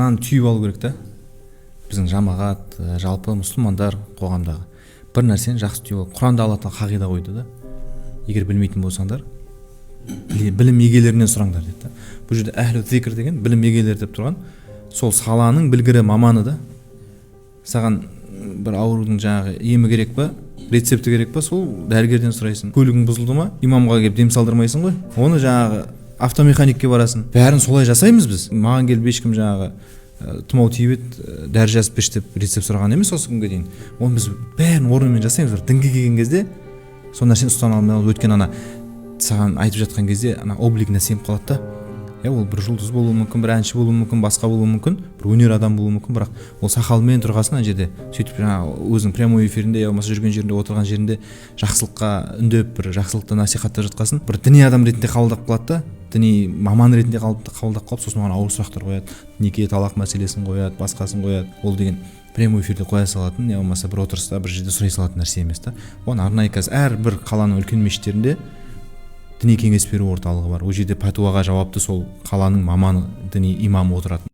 Мынаны түйіп алу керек та. Біздің жамағат, жалпы мұсылмандар, қоғамдағы бір нәрсені жақсы түйіп алу. Құранда Алла Тағала қағида қойды да: егер білмейтін болсаңдар, білім егелерінен сұраңдар деді да. Бұл жерде әхлі зикр деген, білім егелері деп тұрған, сол саланың білгірі маманы да. Саған бір аурудың жаңағы емі керек па, рецепті керек па, сол дәрігерден сұрайсың. Көлігің бұзылды ма, имамға келіп дем салдырмайсың ғой, оны жаңағы автомеханикке барасың. Бәрін солай жасаймыз біз. Маған келіп ешкім жаңағы тұмау тиіп еді, дәрі жазып берші деп рецепт сұраған емес осы күнге дейін. Оны біз бәрін орнымен жасаймыз, бірақ дінге келген кезде сол нәрсені ұстана алмай қалдық. Өйткені ана саған айтып жатқан кезде ана облигіне сеніп қалады да. Иә, ол бір жұлдыз болуы мүмкін, бір әнші болуы мүмкін, басқа болуы мүмкін, бір өнер адамы болуы мүмкін, бірақ ол сақалымен тұрғасын ана жерде сөйтіп жаңағы өзінің прямой эфирінде, я болмаса жүрген жерінде, отырған жерінде жақсылыққа үндеп, бір жақсылықты насихаттап жатқасын, бір діни адам ретінде қабылдап қалады да, діни маман ретінде қабылдап қалып, сосын оған ауыр сұрақтар қояды: неке, талақ мәселесін қояды, басқасын қояды. Ол деген прямой эфирде қоя салатын, я болмаса бір отырыста, бір жерде сұрай салатын нәрсе емес та. Оған арнайы қазір әрбір қаланың үлкен мешіттерінде діни кеңес беру орталығы бар. Ол жерде пәтуаға жауапты сол қаланың маманы, діни имамы отыратын.